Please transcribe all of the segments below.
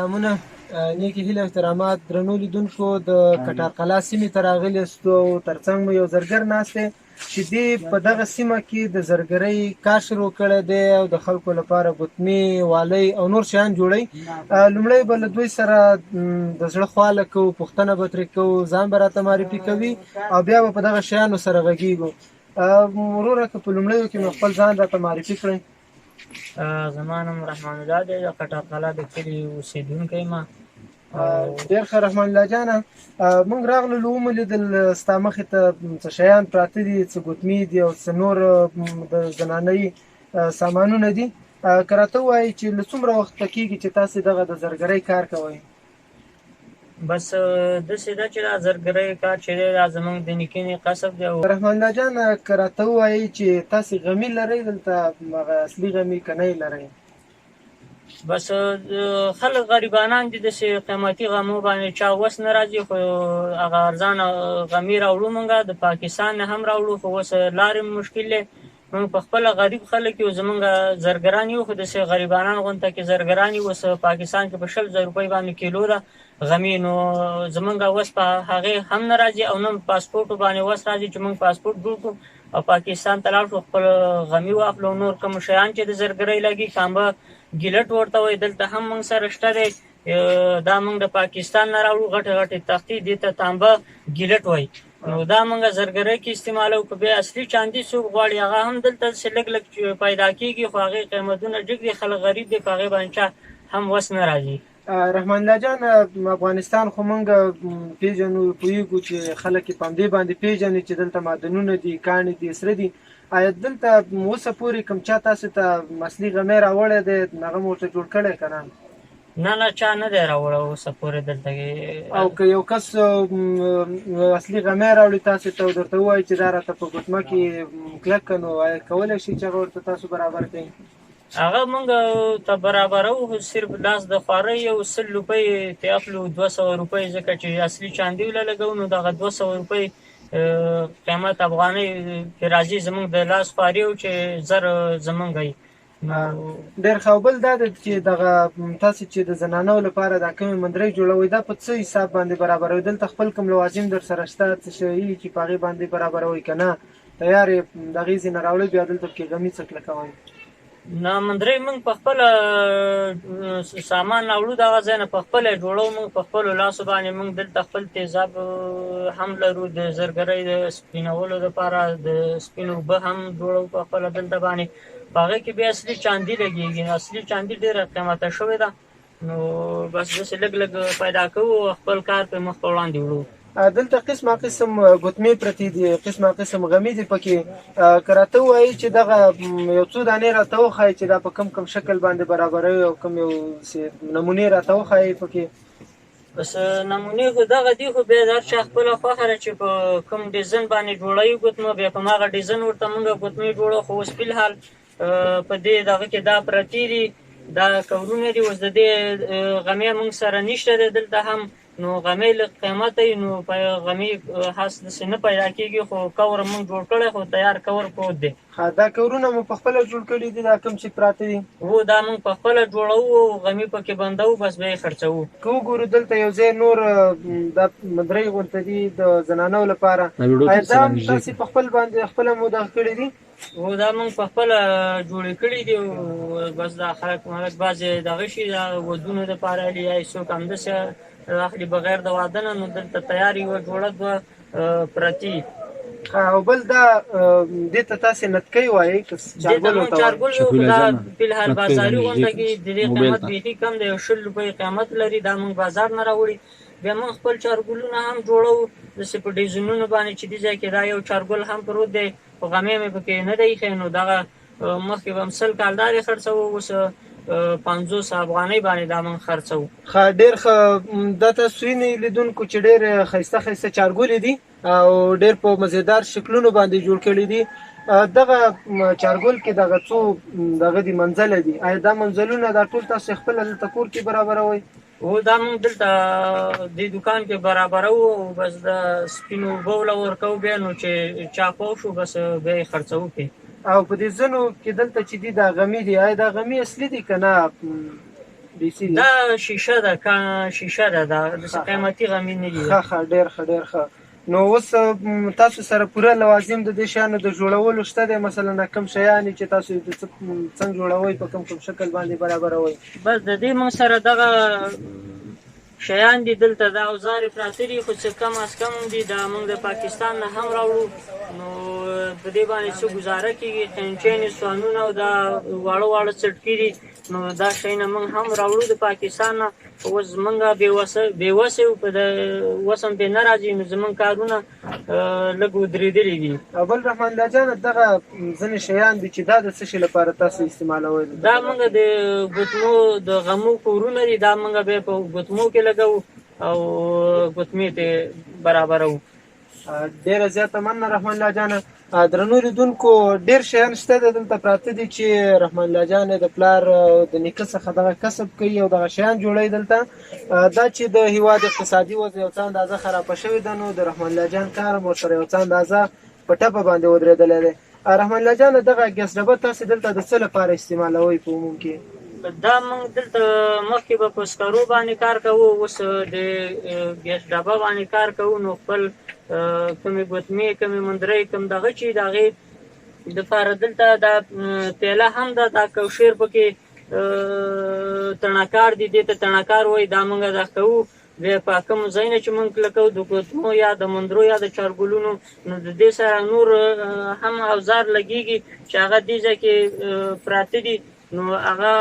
سلامونه، نیکې هیلې او احترامات درنو لیدونکو. د کټار قلعه سیمې ته راغلي یاستو او ترڅنګ مو یو زرګر ناست دی چې دی په دغه سیمه کې د زرګرۍ کار شروع کړی دی او د خلکو لپاره ګوتمې، والۍ او نور شیان جوړوي. لومړی به له دوی سره د زړه خواله کوو، پوښتنه به ترې کوو، ځان به راته معرفي کوي او بیا به په دغه شیانو سره غږیږو. وروره، که په لومړیو کې مو خپل ځان راته معرفي کړئ. زما نوم رحمان الله دی، د کټار قلعه د کلي اوسېدونکی یم. ډېر ښه رحمان الله جانه، موږ راغللو، ومو لیدل ستا مخې ته څه شیان پراته دي، څه ګوتمې دي او څه نور د زنانۍ سامانونه دي. که راته ووایې چې له څومره وخته کېږي چې تاسې دغه د زرګرۍ کار کوئ؟ بس داسې ده چې دا زرګرۍ کار چې دی، دا زموږ د نیکینې قصب دی. رحمان الله جان، که راته ووایې چې تاسې غمي لرئ دلته، هغه اصلي غمي که نه یې لرئ؟ بس خلک غریبانان دي، داسې قیمتي غمو باندې چا وس نه راځي، خو هغه ارزانه غمي راوړو، موږ د پاکستان نه هم راوړو، خو اوس لارې مشکل دی. موږ په خپله غریب خلک یو، زموږ زرګران یو، خو داسې غریبانان غونته کې زرګران یو. اوس پاکستان کې په 20,000 روپۍ باندې کیلو ده غمي، نو زموږ وس په هغې هم نه راځي او نه پاسپورټ باندې وس راځي چې موږ پاسپورټ جوړ کړو او پاکستان ته لاړ شو، خپل غمي واخلو. نور کوم شیان چې د زرګرۍ لګي، کامبه ګیلټ ورته وایي، دلته هم موږ سره شته دی. دا موږ د پاکستان نه راوړو، غټې غټې تختې دې ته تانبه ګیلټ وایي، نو دا موږ زرګرۍ کې استعمالوو. که بیا اصلي چاندي څوک غواړي، هغه هم دلته داسې لږ لږ پیدا کېږي، خو هغې قیمتونه جګ دي، خلک غریب دي، په هغې باندې چا هم وس نه راځي. رحمان الله جان، افغانستان خو مونږ پیژنو، پوهیږو چې خلک یې په همدې باندې پیژني چې دلته معدنونه دي، کاڼي دي، سره دي. آیا دلته اوسه پورې کوم چا تاسو ته اصلي غمی راوړی دی، هغه مو ورته جوړ کړی که نه؟ نه نه، چا نه دی راوړی اوسه پورې دلته کې. او که یو کس اصلي غمی راوړي تاسو ته او درته ووایي چې دا راته په ګوتمه کې کلک کړه، نو آیا کولی شئ چې هغه ورته تاسو برابر کړئ؟ هغه مونږ ته برابرو، خو صرف لاس د خوارۍ یو 100 روپۍ ترې اخلو، 200 روپۍ، ځکه چې اصلي چاندي وله لګوو، نو دغه 200 روپۍ قیمت افغانۍ پرې راځي. زمونږ د لاس خواري او چې زر زمونږ وي. ډېر ښه. او بل دا دی چې دغه تاسو چې د زنانو لپاره دا کومې مندرۍ جوړوئ، دا په څه حساب باندې برابروئ؟ دلته خپل کوم لوازم در سره شته، څه شی چې په هغې باندې برابروئ که نه تیار یې د هغې ځای نه راوړئ، بیا دلته پکې غمي څه کلکوئ؟ نه، مندرۍ موږ په خپله سامان راوړو، دغه ځای نه په خپله یې جوړوو، موږ په خپلو لاسو باندې. موږ دلته خپل تیزاب هم لرو د زرګرۍ د سپینولو لپاره، د سپینو اوبه هم جوړوو په خپله دلته باندې. په هغې کې بیا اصلي چاندي لګېږي، نو اصلي چاندي ډېره قیمته شوې ده، نو بس داسې لږ لږ پیدا کوو او خپل کار پرې مخ په وړاندې وړو. دلته قسمه قسم ګوتمې پرتې دي، قسمه قسم غمي دي پکې. که راته ووایي چې دغه یو څو دانې راته وښایي چې دا په کوم کوم شکل باندې برابروي او کوم یو نمونې راته وښایي پکې. بس نمونې خو دغه دي، خو بیا د هر چا خپله خوښه ده چې په کوم ډیزاین باندې جوړوي ګوتمه، بیا په هماغه ډیزاین ورته موږ ګوتمې جوړو. خو اوس فلحال په دې دغه کې دا پرتې دي، دا کورونه دي. اوس د دې غمې موږ سره نشته دی دلته هم، نو غمې لږ قیمته وي، نو په غمې هسې داسې نه پیدا کېږي، خو کور موږ جوړ کړی، خو تیار کور پروت دی. ښه، دا کورونه مو په خپله جوړ کړي دي، دا کوم چې پراته دي؟ هو، دا موږ په خپله جوړوو، غمي پکې بندوو، بس بیا یې خرڅوو. که وګورو دلته یو ځای نور دا مدرۍ غونته دي د زنانو لپاره، آیا دا هم تاسې په خپل باندې خپله مو دغه کړي دي؟ هو، دا موږ په خپله جوړې کړي دي. بس دا خلک ملک بعضې دغه شي دا ودونو دپاره اخلي، یا یې څوک همداسې اخلي بغیر د واده نه، نو دلته تیار یوه جوړه دوه پرتې. او بل دا دې ته تاسې نتکۍ وایئ که چارګل ورته وایئ؟ چارګل یو، خو دا فلحال بازاري غونډه کې د دې قیمت بیخي کم دی، یو 20 روپۍ قیمت لري. دا موږ بازار نه راوړي. بیا موږ خپل چارګلونه هم جوړوو داسې په ډیزاینونو باندې چې دې ځای کې دا یو چارګل هم پروت دی، خو غمې مې پکې نه دی ایښی، نو دغه مخکې به هم 100 کالدارې خرڅوو، اوس 50 افغانۍ باندې دا موږ خرڅوو. ښه، ډېر ښه. دا تاسو وینئ لیدونکو چې ډېر ښایسته ښایسته چارګلې دي او ډېر په مزیدار شکلونو باندې جوړ کړي دي. دغه چارګل کې دغه څو دغه دي منزله دي، آیا دا منزلونه دا ټول تاسو خپله دلته کور کې برابروئ؟ هو، دا موږ دلته دې دوکان کې برابروو، بس د سپینو اوبو له ورکوو، بیا نو چې چا خوښ شو بس بیا یې خرڅوو پرې. او په دې ځینو کې دلته چې دي دا غمي دي، آیا دا غمي اصلي دي که نه؟ دیسي دي؟ دا شیشه ده، شیشه ده، دا داسې قیمتي غمي نه دي. ښه ښه، ډېر ښه، ډېر ښه. نو اوس تاسو سره پوره لوازم د دې شیانو د جوړولو شته دی؟ مثلا کوم شیان چې تاسو د څنګه جوړوئ، په کوم کوم شکل باندې برابروئ؟ بس د دې موږ سره دغه شیان دي، دلته دا اوزار پراته دي، خو څه کم از کم دي، دا موږ د پاکستان نه هم راوړو، نو په دې باندې څه ګزاره کېږي. قینچینې، سوانونه او دا واړه واړه څټکي دي، نو دا شیونه موږ هم راوړو د پاکستان نه. اوس زمونږ بېوسه یو، په وس هم پرې نه راځي، نو زمونږ کارونه لږ ودرېدلي دي. بل رحمان الله جانه، دغه ځینې شیان دي چې دا د څه شي لپاره تاسو استعمالوئ؟ دا موږ د ګوتمو د غمو کورونه دي، دا موږ بیا په ګوتمو کې لګوو او ګوتمې ته برابروو. ډېره زیاته مننه رحمان الله جانه. درنو لیدونکو، ډېر شیان شته دی دلته پراته دي چې رحمان الله جان د پلار د نیکه څخه دغه کسب کوي او دغه شیان جوړوي دلته. دا چې د هیواد اقتصادي وضع یو څه اندازه خرابه شوې ده، نو د رحمان الله جان کار هم ورسره یو څه اندازه په ټپه باندې ودرېدلی دی. رحمان الله جانه، دغه ګیس ډبه تاسې دلته د څه لپاره استعمالوئ په عموم کې؟ دا موږ دلته مخکې به په سکرو باندې کار کوو، اوس د ګیس ډبه باندې کار کوو، نو خپل کومې ګوتمې، کومې مندرۍ، کوم دغه چې د هغې دپاره دلته دا پیله هم ده، دا کوشیر پکې تڼاکار دي، دې ته تڼاکار وایي، دا موږ دا کوو. بیا په کوم ځایونه چې موږ کلکو د ګوتمو یا د مندرو یا د چارګلونو، نو د دې سره نور هم اوزار لګېږي چې هغه دې ځای کې پراته دي، نو هغه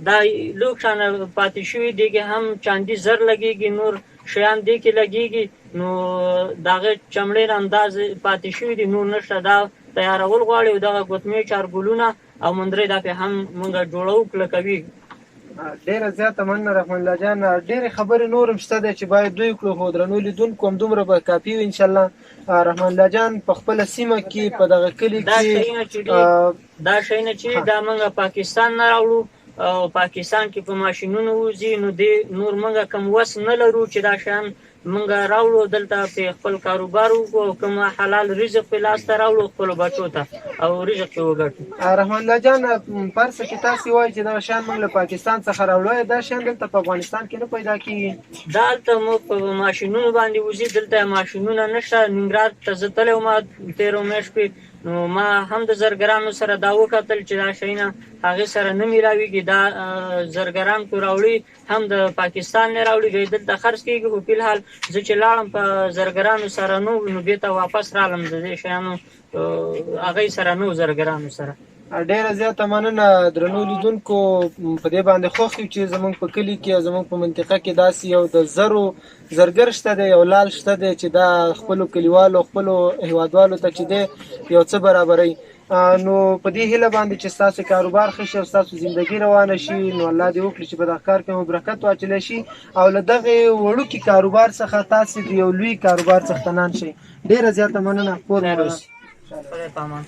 دا لږ شانه پاتې شوي، دې کې هم چاندي زر لګېږي، نور شیان دې کې لګېږي، نو د هغې چمړې نه انداز پاتې شوي دي، نور نشته. دا تیارول غواړي او دغه ګوتمې، چارګلونه او مندرۍ دا پې هم موږ جوړوو، کلکوي. ډېره زیاته مننه رحمان الله جان. ډېرې خبرې نور هم شته دی چې باید دوی کړو، خو درنو لیدونکو همدومره به کافي وي انشاءالله. رحمان الله جان په خپله سیمه کې په دغه کلي کې دا شیونه چې دا موږ پاکستان نه راوړو او پاکستان کې په ماشینونو وځي، نو دې نور موږ کوم وس نه لرو چې دا شیان موږ راوړو دلته په خپل کاروبار وکړو او کوم حلال رزق په لاس ته راوړو خپلو بچو ته او رزق پرې وګټو. رحمان الله جان، فرض چې تاسې وایئ چې دغه شیان موږ له پاکستان څخه راوړو، دا شیان دلته په افغانستان کې نه پیدا کېږي؟ دا هلته موږ په ماشینونو باندې وځي، دلته ماشینونه نشته. ننګرهار ته زه تللی وم تېرو میاشت کې، نو ما هم د زرګرانو سره دا وکتل چې دا شیونه هغې سره نه میلاویږي، دا زرګران کو راوړي هم د پاکستان نه راوړي، بیا دلته خرڅ کېږي. خو فی الحال زه چې لاړم په زرګرانو سره نو بېرته واپس رالم، د دې شیانو هغې سره نو زرګرانو سره. ډېره زیاته مننه درنو لیدونکو. په دې باندې خوښ یو چې زموږ په کلي کې او زموږ په منطقه کې داسې یو د زرو زرګر شته دی، یو لال شته دی چې دا خپلو کلیوالو خپلو هیوادوالو ته چې دی یو څه برابروي. نو په دې هیله باندې چې ستاسو کاروبار ښه شي او ستاسو زندګي روانه شي، نو الله دې وکړي چې په دغه کار کې مو برکت واچولی شي او له دغې وړوکي کاروبار څخه تاسې د یو لوی کاروبار څښتنان شئ. ډېره زیاته مننه. کور مو. خدای په امان.